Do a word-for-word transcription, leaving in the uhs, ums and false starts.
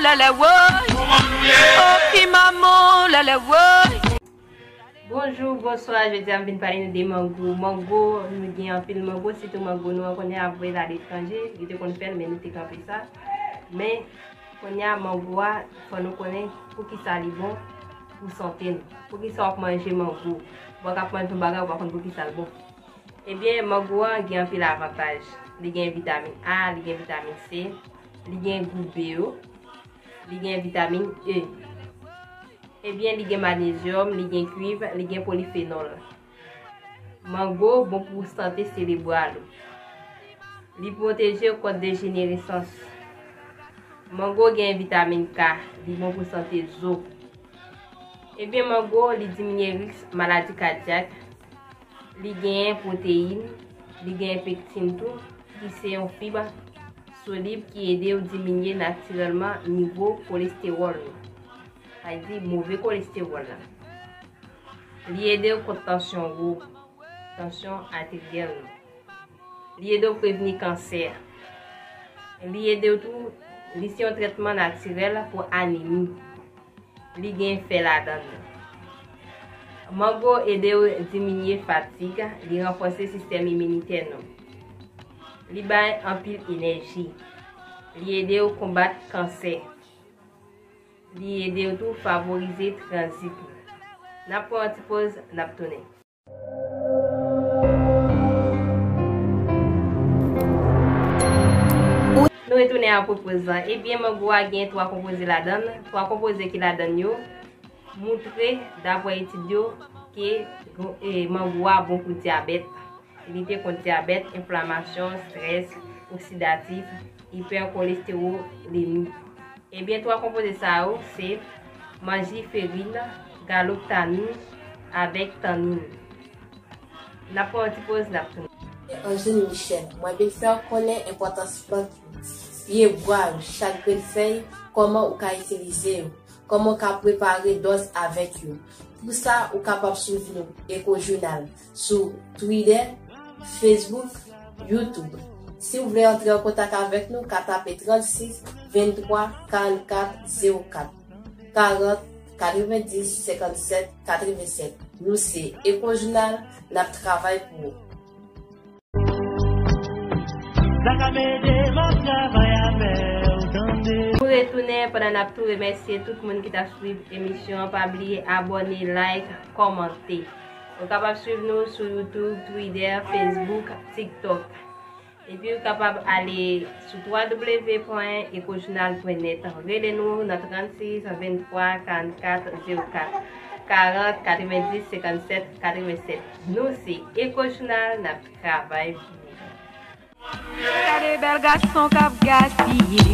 Lèlè woy. O ki manman lèlè woy. Bonjou, bonswa, jodi a m vin pale nou de mango. Mango, nou gen anpil mango, sitou mango nou an kounye a ap voye l aletranje, yo te konn fè l, men nou te kanpe sa. Men, kounye a, mango a, fò nou konnen poukisa li bon pou sante nou. Poukisa w ap manje mango? Ou pa ka ap manje yon bagay, ou pa konn poukisa l bon. Ebyen, mango a gen anpil avantaj. Li gen vitamin A, li gen vitamin C, li gen gou B yo, li gen vitamin E. Ebyen, li gen manezyòm, li gen kuiv, li gen polifenòl. Mango bon pou sante serebral ou. Li pwoteje w kont dejeneresans. Mango gen vitamin K, li bon pou sante zo. Ebyen, mango, li diminye risk maladi kadyak. Li genyen pwoteyin, li genyen pektin tou, ki se yon fib solib ki ede w diminye natirèlman nivo kolestewòl nou. Sa vle di move kolestewòl la. Li ede w kont tansyon wo, tansyon ateryèl nou. Li ede w prevni kansè. Li ede w tou, li se yon trètman natirèl pou anemi. Li gen fè ladan l. Mango ede w diminye fatig, li ranfòse sistèm iminitè nou. Li bay anpil enèji. Li ede w konbat kansè. Li ede w tou favorize tranzit nou. N ap pran yon ti poz, n ap tounen. Nou retounen apre poz lan. Ebyen, mango a gen twa konpoze ladan l. Twa konpoze ki ladan l yo moutre, daprè etid yo, ke, e, mango a bon pou dyabèt. Lite kont dyabèt, enflamasyon, estrès oksidatif, ipèkolestewolemi. Ebyen, twa konpoze sa yo se manjiferin, galoktamin avèk tannin. N ap pran yon ti poz, n ap tounen. Angeline Michel, mwen vin fè w konnen enpòtans plant yo, pye bwa yo, chak grenn fèy, kòman ou ka itilize yo, kòman w ka prepare dòz avèk yo. Pou sa, ou kapab swiv nou, Eco Journal, sou Twitter, Facebook, YouTube. Si w vle antre an kontak avèk nou, ka tape trannsis venntwa karannkat zewo kat, karant katrevendis senkannsèt katrevensèt. Nou se Eco Journal, n ap travay pou ou. Sa k ap ede m ap travay avè w, tande. Nou retounen pandan n ap tou remèsye tout moun ki t ap swiv emisyon an. Pa bliye abòne, like, kòmante. Ou kapab swiv nou sou YouTube, Twitter, Facebook, TikTok. Epi ou kapab ale sou w w w pwen ecojournal pwen net. Rele nou nan trannsis venntwa karannkat zewo kat, karant katrevendis senkannsèt katrevensèt. Nou se Eco Journal, n ap travay pou ou. Gade bèl gason k ap gaspiye.